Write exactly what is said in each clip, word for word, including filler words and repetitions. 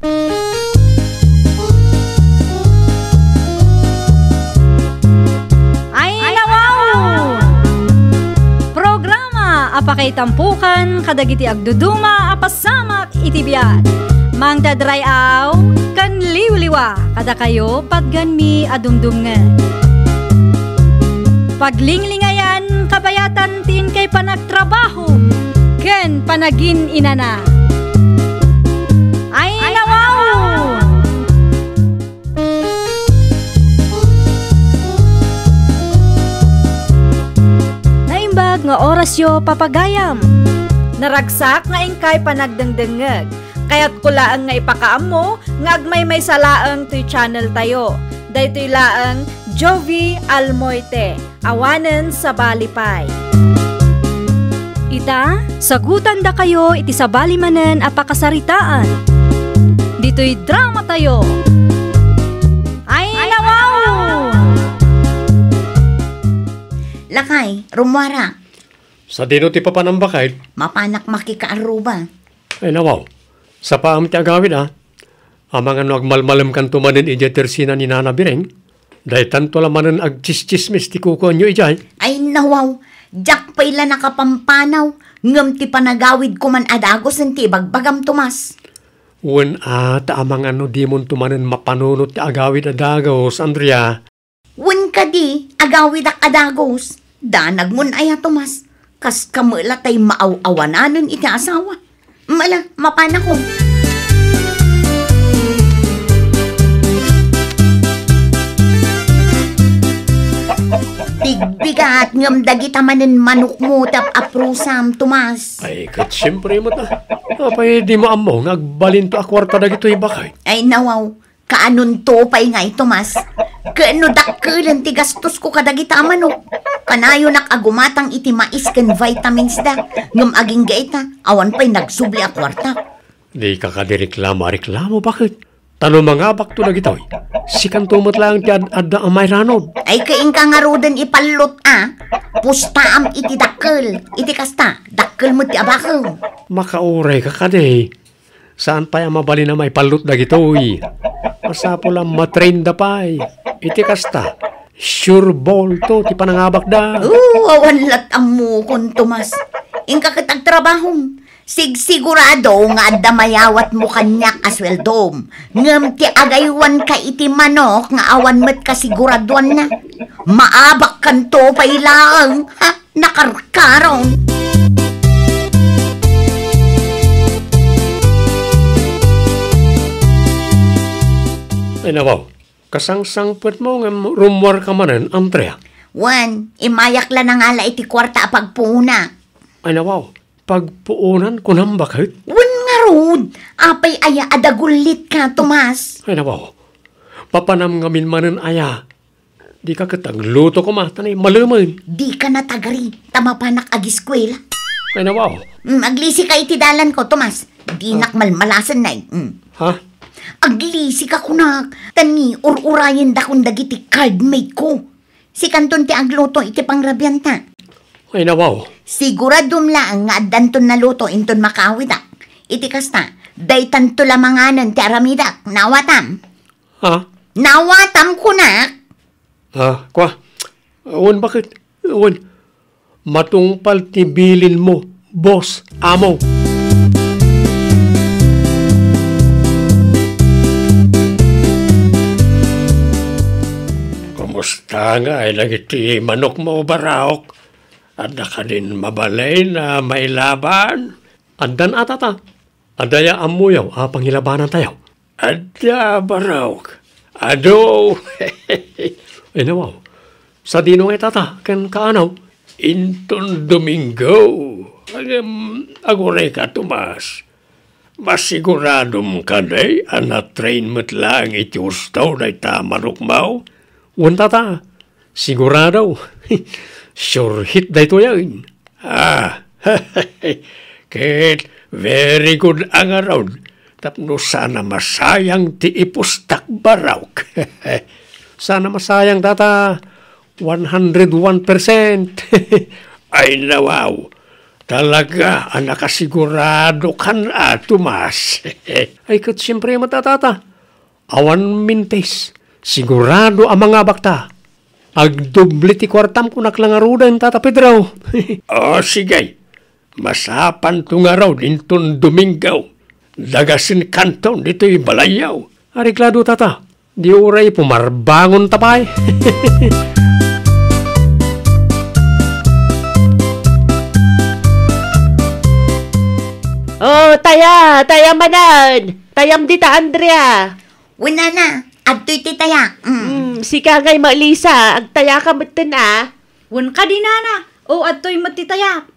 Ay, nawaw! Programa a pakaitampukan kadagiti agduduma a pasamak iti biag. Mangdadray-aw ken liwliwa kadakayo patgenmi a dumdumngeg. Paglinglingayan kabayatan ti inkay panagtrabaho ken panagin-inana. Ay, nawaw! Naimbag nga orasyo, papagayam. Naragsak nga inkay panagdengdengngeg. Kayatko laeng nga ipakaammo nga agmaymaysa laeng toy channel tayo. Daytoy laeng Jovi Almoite. Awanen sabali pay. Ita, sagutandakayo iti sabali manen a pakasaritaan. Ditoy drama tayo. Ay, nawaw! Lakay, rummuara. Sadino ti papanam, baket? Mapanak makikaarruba. Ay, nawaw. Sapaam ti agawid, a. Amangan no agmalmalemkanto manen idiay tersina ni Nana Bireng, daytanto la manen agtsistsismis ti kukuenyo idiay. Ay, nawaw, diak pay la nakapampanaw, ngem ti panagawidko man a dagusen ti ibagbagam, Tomas. Wen a, ta amangan no dimonto manen mapanunot ti agawid a dagus, Andrea. Wen kadi, agawidak a dagus. Danagmon aya, Tomas. Kaska met la tay maaw-awananen iti asawa. Mala, mapanakon. Bigbigat ngem dagita manen manokmo ti ap-aprusam, Tomas. Ay, ket siempre met, a. Apay dimo ammo nga agbalinto a kuarta dagitoy, baket? Ay, nawaw. Kaanonto pay ngay, Tomas? Ket no dakkelen ti gastosko kadagita a manok, kanayonak a gumatang iti mais ken vitamins da, ngem agingga ita, awan pay nagsubli a kuarta. Dika kadi reklamo a reklamo, baket? Ta no mangabakto dagitoy, sikanto met laeng ti ad-adda a mairanod. Ay, ket inka ngaruden ipallot a, pustaam iti dakkel, iti kasta, dakkel met ti abakem. Makaurayka kadi. Saan pay a mabalin a maipallot dagitoy. Masapul a matrainda pay. Iti kasta, sure ball to ti panangabakda. Oo, awan lat ammokon, Tomas. Inka ket agtrabahom. Sigsigurado nga adda mayawatmo kaniak a sueldom. Ngem ti agaywanka iti manok nga awan met kasiguradoanna. Maabakkanto pay laeng, ha? Nakarkarong. Ay, nawaw. Kasangsangpetmo ngem rummuarka manen, Andrea. Wen, immayak la nangala iti kuarta a pagpuonak. Ay, nawaw. Pagpuonan, kunam, baket? Wen ngarud, apay aya a dagullitka, Tomas? Ay, nawaw. Papanam ngamin manen aya. Dika ket agluto koma, ta naimalemen. Dika natagari, ta mapanak agiskuela. Ay, nawaw. Mm, aglisika iti dalanko, Tomas. Dinak malmalasen, nay. Mm. Ha? Aglisika kunak, ta ni ur-urayendakon dagiti cardmate ko. Sikanton ti agluto iti pangrabianta. Ay, nawaw. Siguradom laeng nga addanton naluto inton makaawidak. Iti kasta, daytanto la manganen ti aramidak. Naawatam? Ha? Naawatam, kunak. Ha? Kua? Wen, baket? Wen. Matungpal ti bilinmo, boss, amo. Kumusta ngay dagiti manokmo, Baraok? Adda kadin mabalin a mailaban? Addan a, tata. Adda ya ammoyo a pangilabanantayo? Adda, Baraok. Adu. Ay, nawaw. Sadino ngay, tata, ken kaanaw? Inton Domingo. Ngem, agurayka, Tomas. Masiguradom kadi a na-train met laeng iti husto dayta a manokmo? Wen, tata. Sigurado. Sure hit daytoyen. Ah, ket very good a ngarud tapno saan a masayang ti ipustak, Baraok. Saan a masayang, tata, one hundred one percent. Ay, nawaw. Talaga a nakasiguradokan a, Tomas. Ay, ket siempre met a, Tata. Awan mintis. Sigurado a mangabakta. Agdoble ti kuartam, kunak la ngaruden, Tata Pedro. O, sige. Masapanto ngarud inton Domingo. Dagasenkanton ditoy balayyo. Areglado, Tata. Di uray pumarbangonta pay. O, taya, taya manen. Tayam dita, Andrea. Wen, nana, adtoy ti tayak. Mm. Mm, sika ngay, Melissa, agtayaka metten a. Wen kadi, nana. O, adtoy met ti tayak.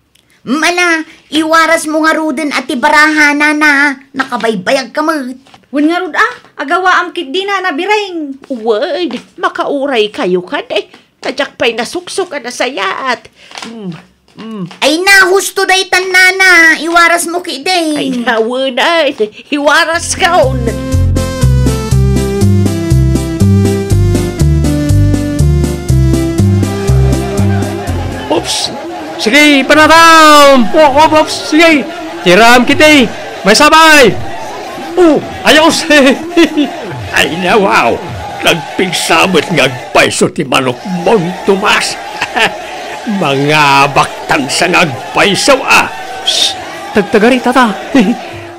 Mm, ala, iwarasmo ngaruden a ti baraha, nana. Nakabaybayagka met. Wen ngarud a, agawaam ketdi, nana Biring. Wen, makauraykayo kadi. Ta diak pay nasuksok a nasayaat. Mm, mm. Ay na, husto daytan, nana. Iwarasmo ketdi. Ay na, wen ay. Iwaraskon. Oops. Sige, panatam. O, op, op, sige. Tiram ketdi. Maysa pay. O, ayos. Ay, nawaw. Nagpigsa met nga agpayso ti manokmon, Tomas. Mangabaktan sa nga agpayso a. Shh! Tagtagari, Tata.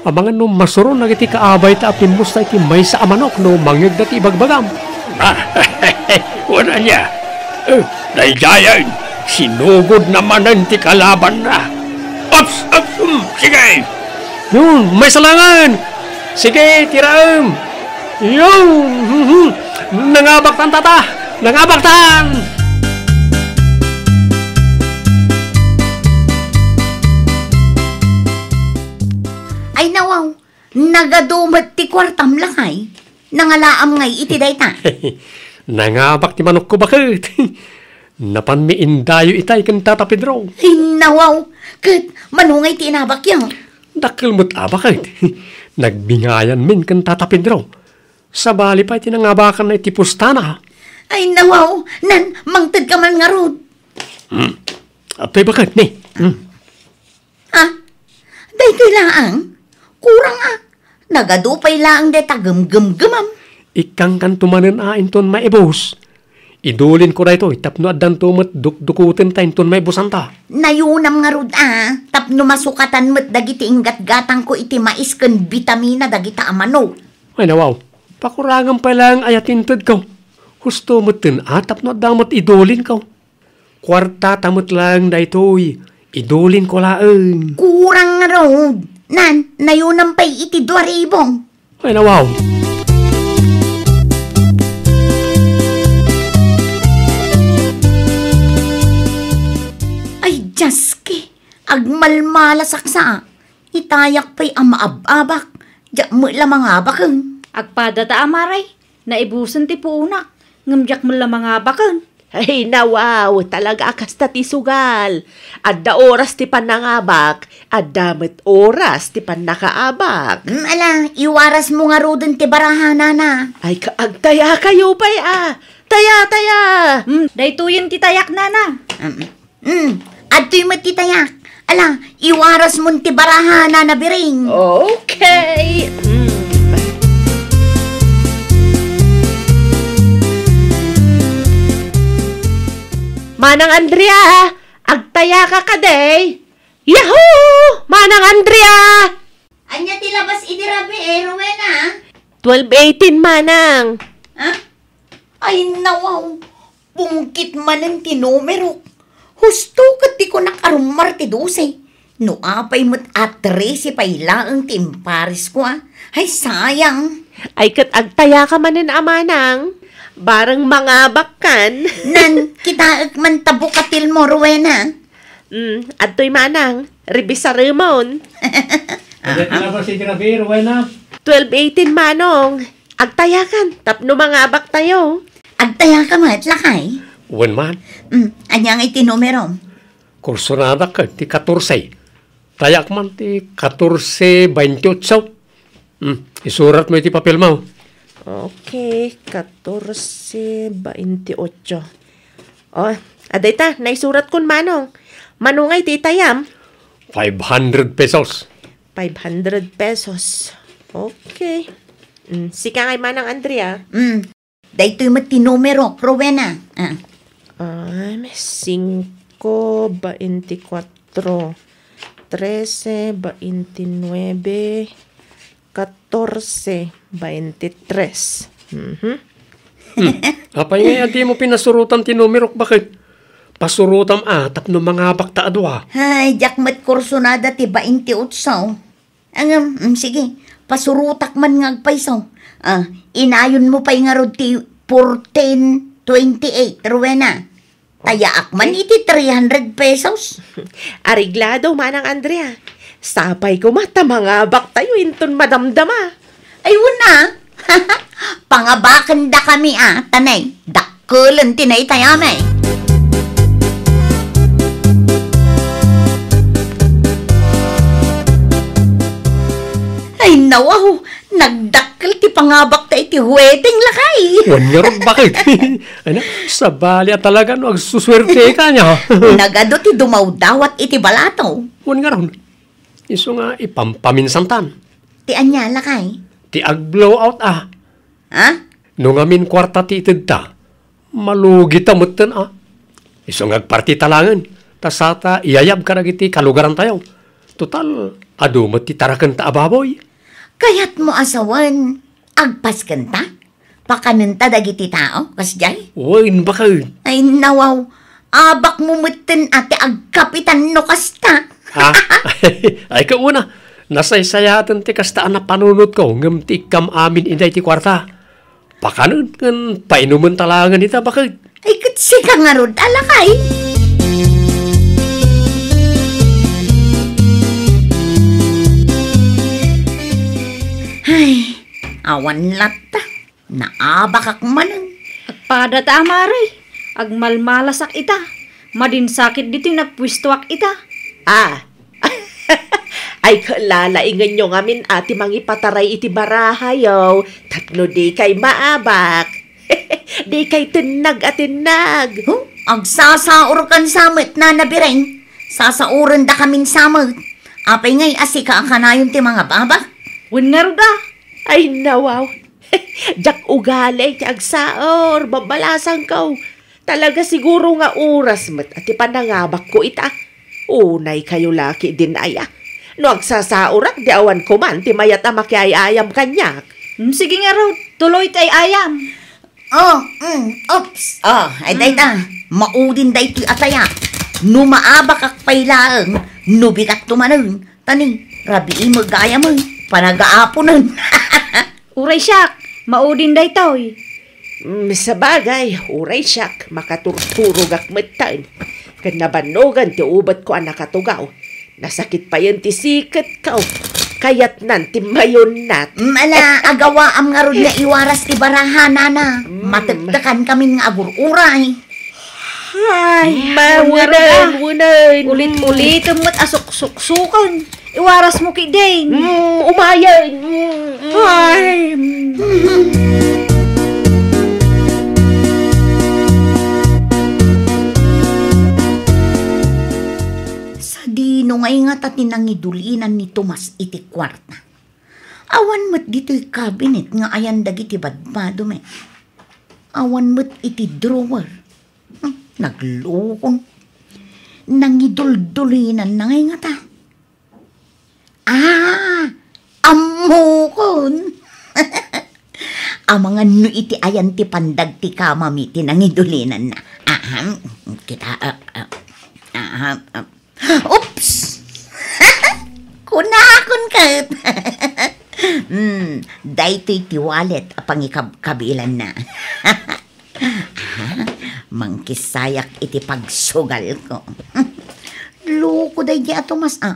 Amangan no masuron dagiti kaabayta a pimmusta iti maysa a manok no mangngegda ti ibagbagam. Wen ania? Eh, daydiayen, sinugod na manen ti kalabanna. Ups, ups, um, sige! Yun, maysa laengen! Sige, tiraem! Yun! Mhm. Nangabaktan, Tata! Nangabaktan! Ay, nawaw! Nagadu met ti kuartam, lakay. Nangalaam ngay iti dayta. Nangabak ti manokko, baket. Napanmi indayo itay ken Tata Pedro. Ay, nawaw. Ket mano ngay ti inabakyo? Dakkel met a, baket. Nagbingayanmin ken Tata Pedro. Sabali pay ti nangabakanna iti pustana. Ay, nawaw. Nan, mangtedka man ngarud. Hmm. Apay, baket, ni? Hmm. Ha? Daytoy laeng? Kurang a. Nagadu pay laeng dayta gumgumgumam. Ikkangkanto manen a inton maibus. Idulinko daytoy tapno addanto met dukdukotenta inton maibusanta. Nayunam ngarud a, tapno masukatan met dagiti inggatgatangko iti mais ken bitamina dagita a manok. Ay, nawaw. Pakurangem pay laeng aya ti intedko. Husto metten a tapno adda met idulinko. Kuartata met laeng daytoy, idulinko laeng. Kurang ngarud. Nan, nayunam pay iti dua ribu. Ay, nawaw. Ay, Dios ki, agmalmalasak sa. Itayak pay a maab-abak, diak met la mangabaken. Agpadata a, Mare, naibusen ti puonak, ngem diak met la mangabaken. Ay, nawaw, talaga a kasta ti sugal. Adda oras ti pannangabak, adda met oras ti pannakaabak. Mm, ala, iwarasmo ngaruden ti baraha, nana. Ay, ka-, agtayakayo pay a. Taya, taya. Mm, daytoyen ti tayak, nana. Mm. Mm, adtoy met ti tayak. Ala, iwarasmon ti baraha, nana Biring. Okay. Mm. Manang Andrea, agtayaka kadi? Yahoo! Manang Andrea! Ania ti labas idi rabii, Rowena? Twelve eighteen, manang. Ha? Ay, nawaw. Pungkit manen ti numerok. Husto ket ti kunak a rummar ti dose. No apay met a trese pay laeng ti imparesko a. Ay, sayang. Ay, ket agtayaka manen a, manang. Bareng mangabakkan. Nan, kitaek man ta bukatilmo, Rowena. Mm, adtoy, manang. Rebisaremon. Adda ti labas idi rabii, Rowena? Twelve eighteen, manong. Agtayakan, tapno mangabaktayo. Agtayaka met, lakay? Wen man. Mm, ania ngay ti numerom? Kursonadak ti katorse. Tayak man ti katorse baintiotso. Hmm, isuratmo iti papelmo. Okay, katorse baintiotso. Oh, adda ita, naisuratkon, manong. Mano ngay ti itayam? Five hundred pesos. Five hundred pesos. Okay. Mm, sika ngay, Manang Andrea. Mm. Daytoy met ti numero, Rowena. Ah. Ah, singko, baintikwatro, trese, baintinuebe, katorse, baintitres. Mhm. Hmm. Apay ngay a dimo pinasurotan ti numerok, baket? Pasurotam a tapno mangabakta a dua. Ay, diak met kursunada ti baintiotso. Ngem, mm, sige, pasurotak man nga agpayso. Ah, inayonmo pay ngarud ti fourteen twenty-eight, Rowena. Tayaak man iti three hundred pesos. Areglado, Manang Andrea. Sapay koma ta mangabaktayo inton madamdama. Ay, wen a. Pangabakendakami a, ta nay, dakkel ti naitayami. Ay, nawaw, nagdakkel ti pangabakta iti wedding, lakay. Wen ngarud, baket? Ay na, sabali a talaga no agsusuerteka nia. Nagadu ti dumawdawat iti balato. Wen ngarud, isu nga ipampaminsantan. Ti ania, lakay? Ti ag-blowout a. Ha? No ngamin kuarta ti itedta, malugita metten a. Isu nga agpartita laengen, ta sata iyayab kadagiti kalugarantayo. Total, adu met ti tarakenta a baboy. Kayatmo a sawen, agpaskenta? Pakanenta dagiti tao, kasdiay? Wen, baket. Ay, nawaw, abakmo metten a ti agkapitan no kasta. Ha? Ay, kauna, nasaysayaten ti kasta a napanunotko, ngem ti ikkam amin idiay ti kuarta. Pakanen ken painumenta laengen ita, baket. Ay, ket sika ngarud, a lakay. Ay, awan latta. Naabakak manen. Agpada ta, amare. Agmalmalasak ita. Madinsakit ditoy nappuestoak ita. Ah. Ay, ket lalaingenyo ngamin a ti mangipataray iti barahayo tapno dikay maabak. Dikay tennag a tennag. Huh? Agsasaurkan sa met, Nana Bireng. Sasaurendakamin sa met. Apay ngay a sika a kanayon ti mangababak? Wen ngarud a. Ay, nawaw. Diak ugali ti agsaur, babbalasangko. Talaga siguro nga oras met a ti panangabakko ita. Unay kayo la ketdin aya. No agsasaurak, di awan koman ti mayat a makiay-ayam kaniak. Mm, sige ngarud, tuloy ti ay-ayam. Oh, mm, oops. Oh, ay, mm, dayta, maudin daytoy a tayak. No maabakak pay laeng, no bigatto manen, tani, rabii met gayam, panagaaponen. Uray siak, maudin daytoy. Mm, sabagay, uray siak, makaturturogak metten. Ken nabannogan ti ubetko a nakatugaw. Nasakit payen ti siketko. Kayatnan ti mayunnat. Mm, ala, agawaam ngarud nga iwaras ti baraha, Nana. Mm. Matektekankamin nga agur-uray. Ay, mawenen, wenen. Ulit-ulitem met a suksuksuken. Iwarasmo ketdin. Mm, umayen. Mm, mm. Ay. Sadino ngay ngata ti nangidulinan ni Tomas iti kuarta? Awan met ditoy cabinet nga ayan dagiti badbado met. Awan met iti drawer. Hmm, naglukon. Nangiduldulinanna ngay ngata. Ah, ammokon. Amangan no iti ayan ti pandag ti kamami ti nangidulinanna. Ahem, kita, ah, ah, ahem, ah. Oops! Kunakon ket. Hmm, daytoy ti wallet a pangikabkabilanna. Aha, mangkissayak iti pagsugalko. Loko daydi a Tomas, a.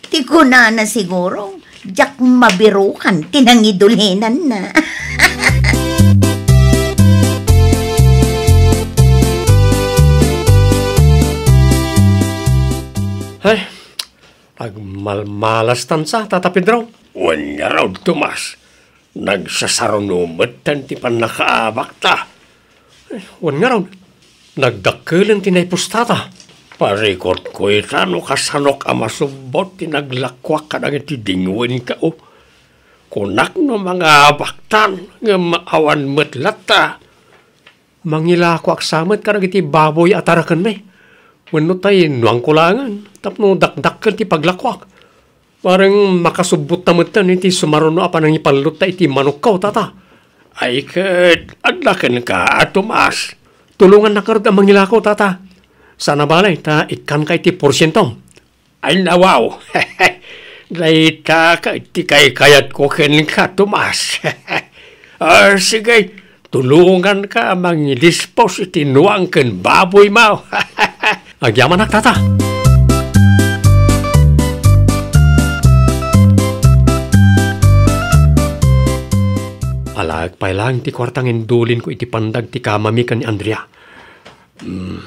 Ti kunana siguro, diak mabirukan ti nangidulinanna. Ay, agmalmalastan sa, Tata Pedro. Wen ngarud, Tomas. Nagsasaruno metten ti pannakaabakta. Eh, wen ngarud, nagdakkelen ti naipustata. Parikutko ita no kasanok a masubbot ti naglakuak kadagiti dingwenko. Kunak no mangabaktan, ngem awan met latta. Mangilakoak sa met kadagiti baboy a tarakenmi. Wenno ta innuangko laengen tapno dakdakkel ti paglakoak. Bareng makasubbotta metten iti sumaruno a panangipallotta iti manokko, tata. Ay ket, adda kenka, a Tomas. Tulongannak ngarud a mangilako, tata. Saan a bale, ta ikkanka iti porsientom. Ay, nawaw. Dayta ket ti kaykayatko kenka, Tomas. Ah, sige, tulonganka a mangidispos iti nuang ken baboymo. Agyamanak, tata. Alaek pay laeng ti kuarta nga indulinko iti pandag ti kamami ken ni Andrea. Hmm.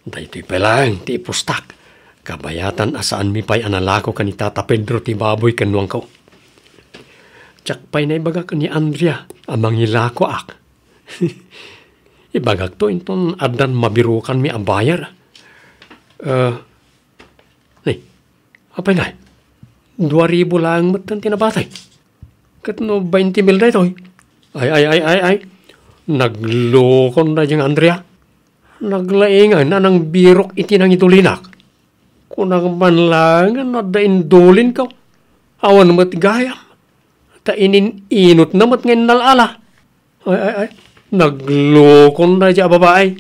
Daytoy pay laeng ti ipostak. Kabayatan a saanmi pay a nalako ken ni Tata Pedro ti baboy ken nuangko. Diak pay naibaga ken ni Andrea a mangilakoak. Ibagakto inton addan mabirukanmi a buyer. Eh, ni, apay ngay? Dua ribu laeng metten ti nabatay. Ket no bainti mil daytoy? Ay, ay, ay, ay, ay. Naglokon daydiay nga Andrea. Naglaingan a nangbirok iti nangidulinak. Kunak man laeng nga no adda indulinko. Awan met gayam. Ta inin-inotna met nga innal-ala. Ay, ay, ay. Naglokon daydiay a babai.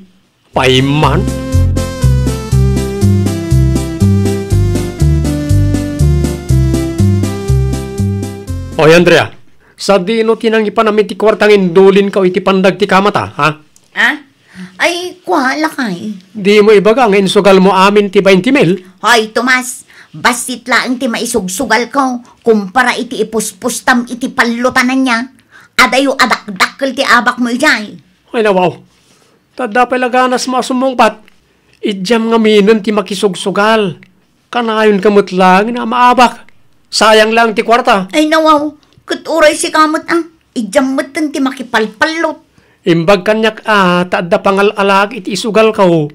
Pay man. Oy, Andrea, sadino ti nangipan amin ti kuarta nga indulinko iti pandag ti kamata, ha? Ah? Ay, kua, lakay. Dimo ibaga nga insugalmo amin ti bainti mil? Hoy, Tomas, bassit laeng ti maisugsugalko kumpara iti ipuspostam iti pallotanan niya. Adayo a dakdakkel ti abakmo idiay. Ay, nawaw. Ta adda pay la ganasmo a sumungbat. Idiam ngaminen ti makisugsugal. Kanayonka met laeng a maabak. Sayang laeng ti kuarta. Ay, nawaw. Ket uray sika met, ah. Idiam metten ti makipalpallot. Imbag kaniak, ah, ta adda pangal-alaak iti isugalko.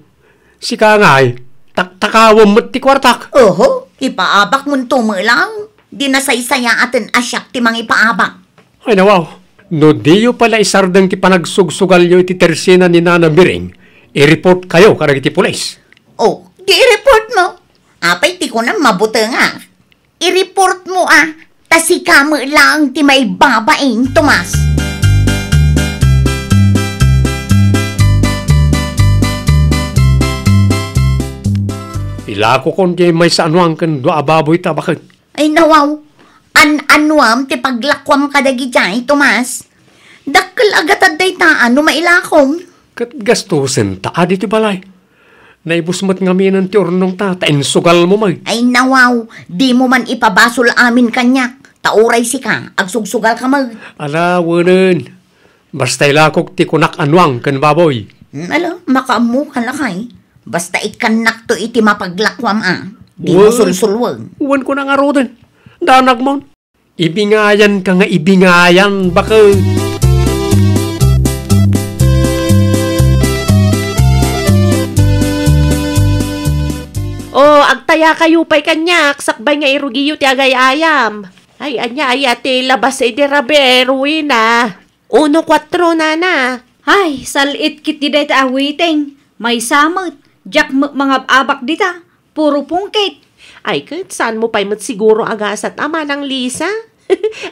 Sika ngay, taktakawem met ti kuartak. Oho, ipaabakmonto met laeng. Di nasaysayaaten a siak ti mangipaabak. Ay, nawaw. No diyo pay la isardeng ti panagsugsugalyo iti tersina ni Nana Miring, i-reportkayo kadagiti pulis. Oh, di i-reportmo. Apay ti kunam, mabutengak? I-reportmo a, ta sika met laeng ti maibabain, Tomas. Ilakokon diay maysa a nuang ken dua a baboy ta baket. Ay, nawaw. An-anuam ti paglakuam kadagidiay, Tomas? Dakkel a gatad dayta a no mailakom. Ket gastusen ta adi ti balay. Naibus met ngaminen ti urnongta, ta insugalmo met. Ay, nawaw. Dimo man ipabasol amin kaniak. Ta uray sika, agsugsugalka met. Ala, wenen. Basta ilakok ti kunak a nuang ken baboy. Hmm, ala, makaammoka lakay. Basta ikkannakto iti mapaglakuam a. Dimo sulsulweng. Wen ko na ngaruden. Danagmon. Ibingayanka nga ibingayan, baket. O, agtayakayo pay kaniak, sakbay nga irugiyo ti agay-ayam. Ay, ania aya ti labas idi rabii, Rowena? Uno kuatro, nana. Ay, sal-it ketdi dayta a waiting. Maysa met, diak met mangab-abak dita. Puro pungkit. Ay, ket saanmo pay met siguro a gasat a, Manang Lisa?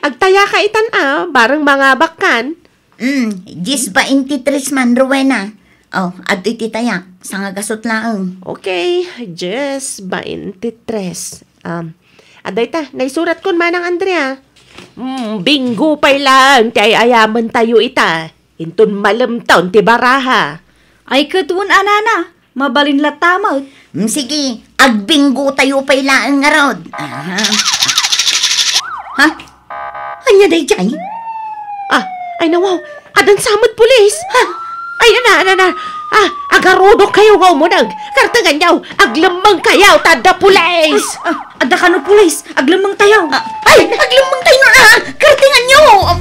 Agtayaka itan a, bareng mangabakkan. Mm, dies baintitres man, Rowena. Oh, adtoy ti tayak. Sangagasut laeng. Okay, dies baintitres. Um, adda ita, naisuratkon, Manang Andrea. Mm, bingo pay laeng ti ay-ayamentayo ita. Inton malemtaw ti baraha. Ay, ket wen a, nana, mabalin latta met. Mm, sige, agbinggotayo pay laeng ngarud. Aha. Ha? Ania daydiay? Ah, ay, nawaw. Addan sa met pulis. Ha? Ay, nana, nana. Ah, agarudokkayo nga umuneg. Kartenganyo, aglemmengkayo ta adda pulis. Ah, ah, adda kano pulis. Aglemmengtayo. Ah, ay, aglemmengtayo na. Kartenganyo. Ah.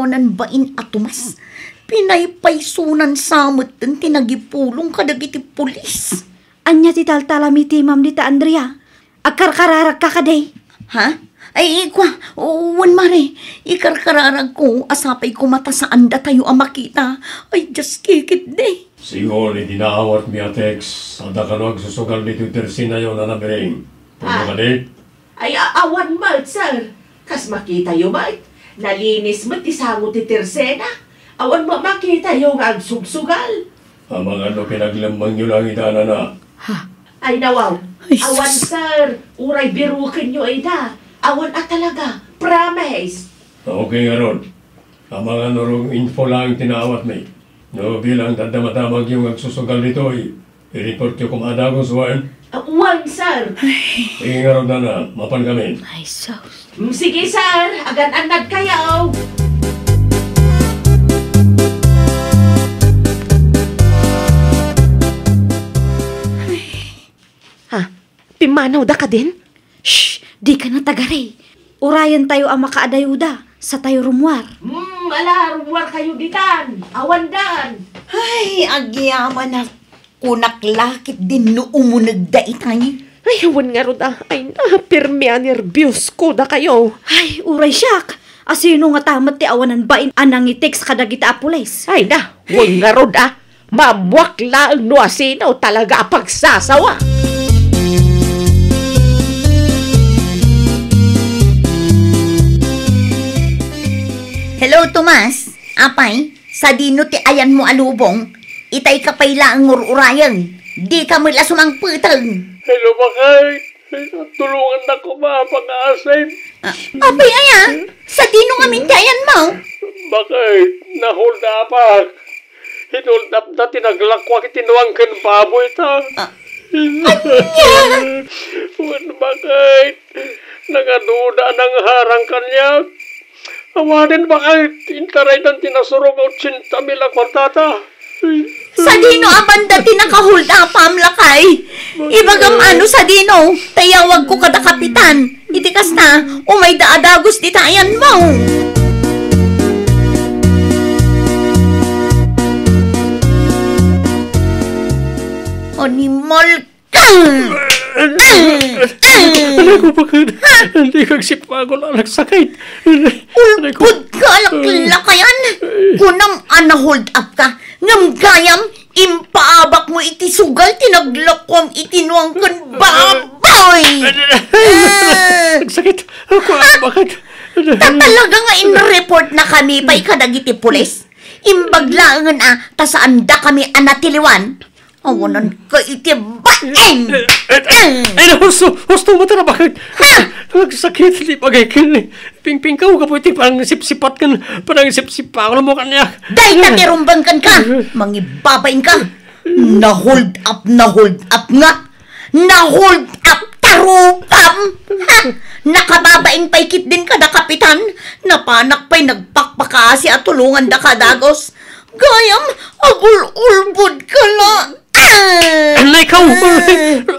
Awanan bain a Tomas. Pinaypaysonan sa metten ti nagipulong kadagiti pulis. Ania ti taltalamitimam dita, Andrea? Agkarkararagka kadi? Ha? Ay, ikua, wen, mare, ikarkararagko a sapay koma ta saandatayo a makita. Ay, Dios, kikitdi. Siguro iti naawatmi a text, adda kano agsusugal ditoy tersenayo, Nana Bering. Pudno kadi? Ay, a-, awan met, sir. Kas makitayo met, nalinis met ti sango ti tersena. Awan met makitayo nga agsugsugal. Amangan no pinaglemmengyo laeng ida, Nana. Ha? Ay, nawaw. Ay, sus. Awan, sir. Uray birukenyo ida. Awan a talaga. Promise. Okay ngarud. Amangan no wrong info laeng ti naawatmi. No bilang daddamadamagyo nga agsusugal ditoy, i-reportyo koma a dagus, wen? Ah, wen, sir. Sige ngarud, Nana, mapankami. Ay, sus. Mm, sige, sir. Agan-annadkayo. Ha? Pimmanawda kadin? Shh! Dika natagari. Urayentayo a makaadayoda, satayo rummuar. Hmm, ala, rummuarkayo ditan. Awandan. Ay, agyamanak. Kunak la ketdin no umunegda itay. Ay, awan ngarud a. Ay, na, pirmi a nerbios ko dakayo. Ay, uray siak. Asino ngata met ti awanan bain a nangitext kadagita a pulis? Ay, na, wen ngarud a. Maammuak laeng no asino talaga a pagsasawa. Hello, Tomas. Apay, sadino ti ayanmo a lubong? Itay ka pay laeng ngur-urayen. Dika met la sumangpeteng. Hello, bakay. Tulongannak koma a pangaasip. Ah, apay aya? Sadino ngamin ti ayanmo? Bakay, na-hold up-ak. Hin-hold up-da ti naglakuak iti nuang ken baboyta. Ah, ania? Wen, bakay, nangaduda a nangharang kaniak. Awanen, bakay, inkaraydan ti nasurong a otsenta mil a kuartata. Sadino a banda ti naka-hold up-am, lakay? Ibagam ano sadino, ta iyawagko kada kapitan. Iti kasta, umayda a dagus dita ayanmo. Animal ka! Anay ko, bakit? Hindi kag sipagol, anak, sakit. Anay ko. Ulpod ka, laklakayan. Kunam a na-hold up ka. Ngem gayam, impaabak mo iti sugal ti naglakuam iti nuang ken baboy. Ah! Nagsakit. Ako, bakit? Ta talaga nga inreport-nakami pay kadagiti pulis. Imbag laengen a, ta saandakami a natiliwan. Awanan ka iti baeng! Ay, ay, husto, husto mo, tara, bakit? Ha? Nagsakit, di bagay ken. Pingpingkaw ka po iti panangisipsipat ken panangisipsipat mo kaniak. Dayta ti rumbeng kenka, mangibabain ka. Na-hold up, na-hold up nga. Na-hold up ta rupam. Ha? Nakababain pay ketdin kada kapitan. Napanak pay nagpakpakaasi a tulongandaka a dagus. Gayam, agul-ulbod ka la. Ah! Anay ko! Ah!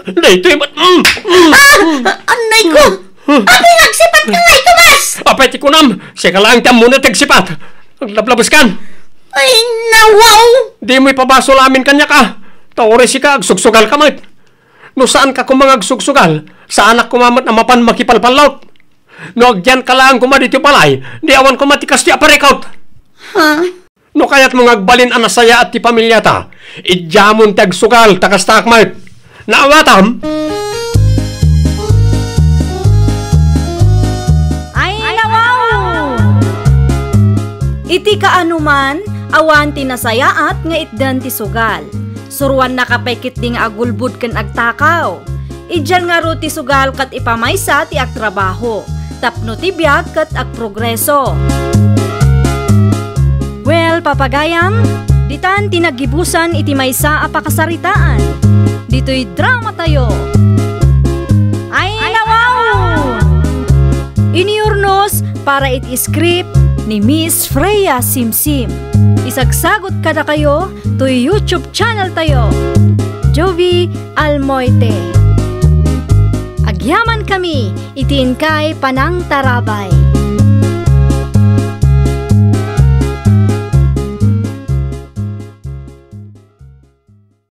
Daytoy met. Mm, mm, ah! Mm. Anay ko! Hmm. Apay nagsipat ka ngay, Tomas? Apay ti kunam, sika laeng ti ammona ti agsipat. Aglablabes kan. Ay, nawaw! Dimo ipabasol amin kaniak, ah. Ta uray sika, agsugsugal ka met. No saan ka koma nga agsugsugal, saanak koma met a mapan makipalpallot. No agyan ka laeng koma ditoy balay, di awan koma ti kastoy a parikut. Ha? No kayatmo nga agbalin a nasayaat ti pamiliata, idiamon ti agsugal ta kastaak met. Naawatam? Ay, nawaw! Iti kaanoman, awan ti nasayaat nga itdan ti sugal. Suroannaka pay ketdi nga agulbod ken agtakaw. Idian ngarud ti sugal ket ipamaysa ti agtrabaho, tapno ti biag ket agprogreso. Well, papagayam, ditan ti naggibusan iti maysa a pakasaritaan. Ditoy dramatayo. Ay, nawaw! Iniurnos para iti script ni Miss Freya Simsim. Isagsagot kadakayo toy YouTube channel tayo, Jovie Almoite. Agyaman kami iti inkay panangtarabay.